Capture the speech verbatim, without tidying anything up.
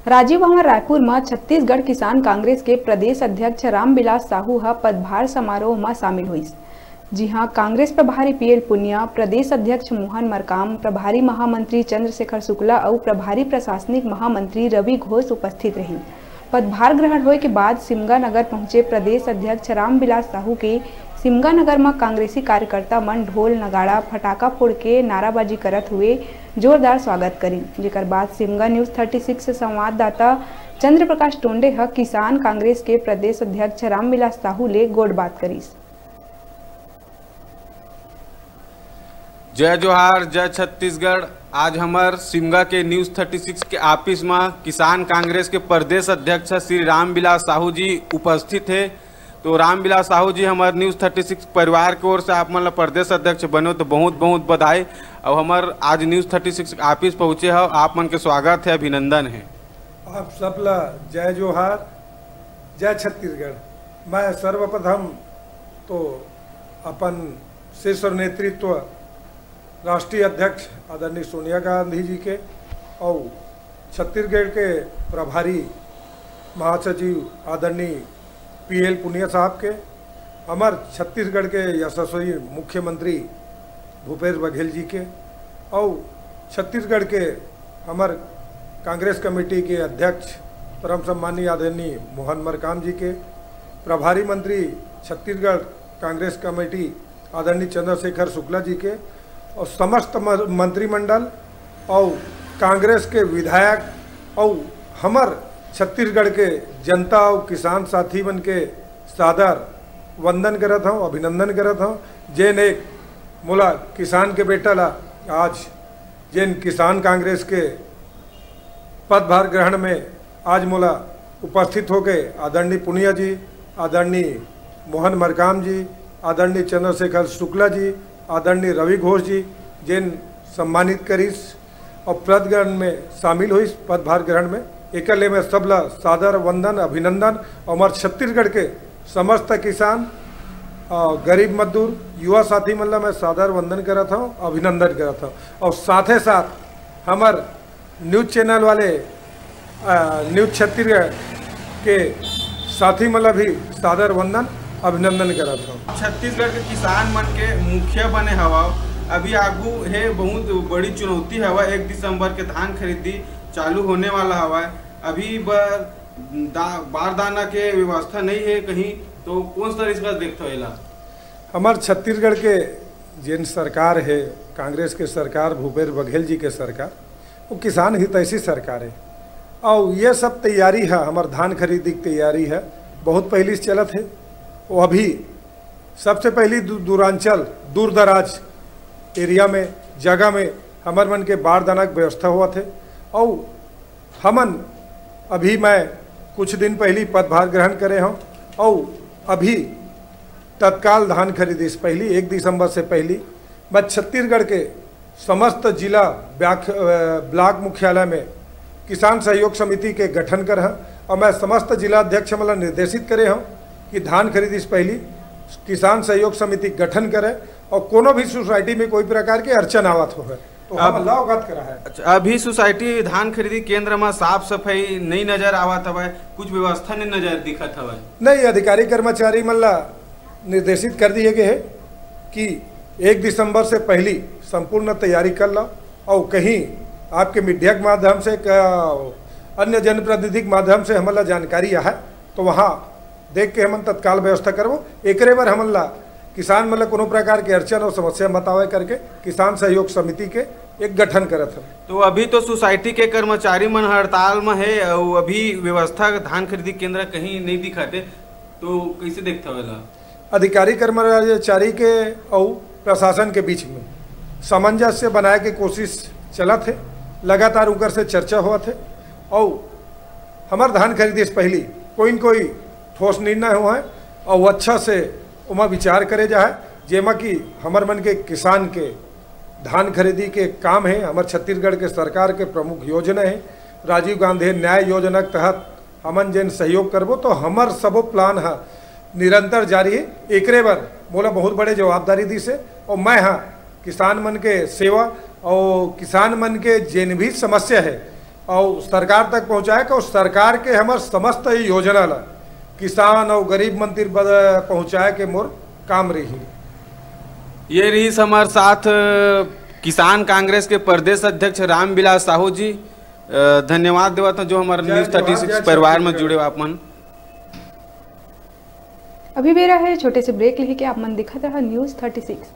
राजीव भवन रायपुर म छत्तीसगढ़ किसान कांग्रेस के प्रदेश अध्यक्ष रामविलास साहू ह पदभार समारोह म शामिल होइस। जिहां कांग्रेस प्रभारी पीएल पुनिया, प्रदेश अध्यक्ष मोहन मरकाम, प्रभारी महामंत्री चंद्रशेखर शुक्ला अउ प्रभारी प्रशासनिक महामंत्री रवि घोष उपस्थित रहिन। पदभार ग्रहण होए के बाद सिमगा नगर पहुंचे प्रदेश अध्यक्ष रामविलास साहू के सिमगा नगर म कांग्रेसी कार्यकर्ता मन ढोल, नगाड़ा, फटाका फोड़ के नाराबाजी करत हुए जोरदार स्वागत करिन, जेकर बाद सिमगा न्यूज थर्टी सिक्स संवाददाता चंद्र प्रकाश टोंडे ह किसान कांग्रेस के प्रदेश अध्यक्ष रामविलास साहू ले गोठ बात करिस। जय जोहार, जय छत्तीसगढ़। आज हमर सिमगा के न्यूज थर्टी सिक्स के ऑफिस म किसान कांग्रेस के प्रदेश अध्यक्ष श्री रामविलास साहू जी उपस्थित हे। तो रामविलास साहू जी, हमर न्यूज थर्टी सिक्स परिवार के ओर से आप मन ला प्रदेश अध्यक्ष बने हो, तो बहुत बहुत बधाई। अउ हमर आज न्यूज थर्टी सिक्स ऑफिस पहुंचे हो, आप मन के स्वागत हे, अभिनंदन हे। आप सब ला जय जोहार, जय छत्तीसगढ़। मैं सर्वप्रथम तो अपन शीर्ष नेतृत्व, राष्ट्रीय अध्यक्ष आदरणीय सोनिया गांधी जी के अउ छत्तीसगढ़ के प्रभारी महासचिव आदरणीय पीएल पुनिया साहब के, हमर छत्तीसगढ़ के यशस्वी मुख्यमंत्री भूपेश बघेल जी के अउ छत्तीसगढ़ के हमर कांग्रेस कमेटी के अध्यक्ष परम सम्मानी आदरणीय मोहन मरकाम जी के, प्रभारी मंत्री छत्तीसगढ़ कांग्रेस कमेटी आदरणीय चंद्रशेखर शुक्ला जी के अउ समस्त म-, मंत्रिमंडल अउ कांग्रेस के विधायक अउ हमर छत्तीसगढ़ के जनता अउ किसान साथी मन के सादर वंदन करत हौं, अभिनंदन करत हौं। जेन एक मोला किसान के बेटा ला आज जेन किसान कांग्रेस के पदभार ग्रहण में आज मोला उपस्थित होके आदरणीय पुनिया जी, आदरणीय मोहन मरकाम जी, आदरणीय चंद्रशेखर शुक्ला जी, आदरणीय रवि घोष जी जेन सम्मानित करिस और पद ग्रहण में शामिल होइस, पदभार ग्रहण में, एकर ले मैं सबला सादर वंदन, अभिनंदन और हमर छत्तीसगढ़ के समस्त किसान, अ, गरीब मजदूर, युवा साथी मन ला मैं सादर वंदन करत हौं, अभिनंदन करत हौं। और साथे साथ हमर न्यूज चैनल वाले, अ, न्यूज छत्तीसगढ़ के साथी मन ला भी सादर वंदन, अभिनंदन करत हौं। छत्तीसगढ़ के किसान मन के मुखिया बने हवव, अभी आगू हे बहुत बड़ी चुनौती हवय, एक दिसंबर के धान खरीदी चालू होने वाला हवय, अभी बर दा-, बारदाना के व्यवस्था नहीं है कहीं, तो कौन सा रिस्क देखते हो एला? हमार छत्तीसगढ़ के जेन सरकार है, कांग्रेस के सरकार, भूपेश बघेल जी के सरकार, वो किसान हितैषी सरकार है। और ये सब तैयारी है, हमार धान खरीदी की तैयारी है, बहुत पहले से चलत है। वो अभी सबसे पहली दू-, दूरांचल, दूर दराज एरिया में, जगह में हमर मन के बारदाना के व्यवस्था होवत हे। अउ हमन अभी, मैं कुछ दिन पहली पदभार ग्रहण करे हौं, अउ अभी तत्काल धान खरीदी से पहली, एक दिसंबर से पहली, मैं छत्तीसगढ़ के समस्त जिला ब्याक-, अ, ब्लॉक मुख्यालय में किसान सहयोग समिति के गठन कर हन और मैं समस्त जिला अध्यक्ष मन ला निर्देशित करे हौं कि धान खरीदी से पहली किसान सहयोग समिति गठन करे और कोनो भी सोसाइटी में कोई प्रकार के अड़चन आवत होवे तो हम अब ला अवगत करा है। अच्छा, अभी सोसाइटी धान खरीदी केंद्र में साफ सफाई नहीं नजर आवत हवय, कुछ व्यवस्था नहीं नजर दिखत हवय। नहीं, अधिकारी कर्मचारी मन ला निर्देशित कर दिए गए हैं कि एक दिसंबर से पहली संपूर्ण तैयारी कर लो और कहीं आपके मीडिया के माध्यम से, क-, अन्य जनप्रतिनिधि के माध्यम से हमन ला जानकारी आहे तो वहाँ देख के हमन तत्काल व्यवस्था करबो। एकरे बर हमन ला किसान मन ला कोनो प्रकार के अड़चन और समस्या मत आवे करके किसान सहयोग समिति के एक गठन करत हन। तो अभी तो सोसाइटी के कर्मचारी मन हड़ताल में है और अभी व्यवस्था धान खरीदी केंद्र कहीं नहीं दिखाते, तो कैसे देखता होला? अधिकारी कर्मचारी के अउ प्रशासन के बीच में सामंजस्य बनाए के कोशिश चलत हे, लगातार उनकर से चर्चा होत हे। अउ हमर धान खरीदी से पहली कोई न कोई ठोस निर्णय हो है और अच्छा से ओमा विचार करे जाए, जेमा कि हमर मन के किसान के धान खरीदी के काम है, हमर छत्तीसगढ़ के सरकार के प्रमुख योजना है राजीव गांधी न्याय योजना के तहत हमन जेन सहयोग करबो तो हमर सबो प्लान ह निरंतर जारी हे। एकरे बर मोला बहुत बड़े जवाबदारी दिस हे और मैं ह किसान मन के सेवा और किसान मन के जेन भी समस्या है अउ सरकार तक पहुँचाए के, अउ सरकार के हमर समस्त ही योजना ला किसान अउ गरीब मन तिर ब-, पहुँचाए के मोर काम रही। ये रहिस हमर साथ, अ, किसान कांग्रेस के प्रदेश अध्यक्ष रामविलास साहू जी। अ, धन्यवाद देवत हन जो हमर जय न्यूज थर्टी जोहार, सिक्स जय परिवार में छत्तीसगढ़। जुड़े हो आप मन। अभी बेरा है छोटे से ब्रेक लेके, आप मन देखत रहा न्यूज थर्टी सिक्स।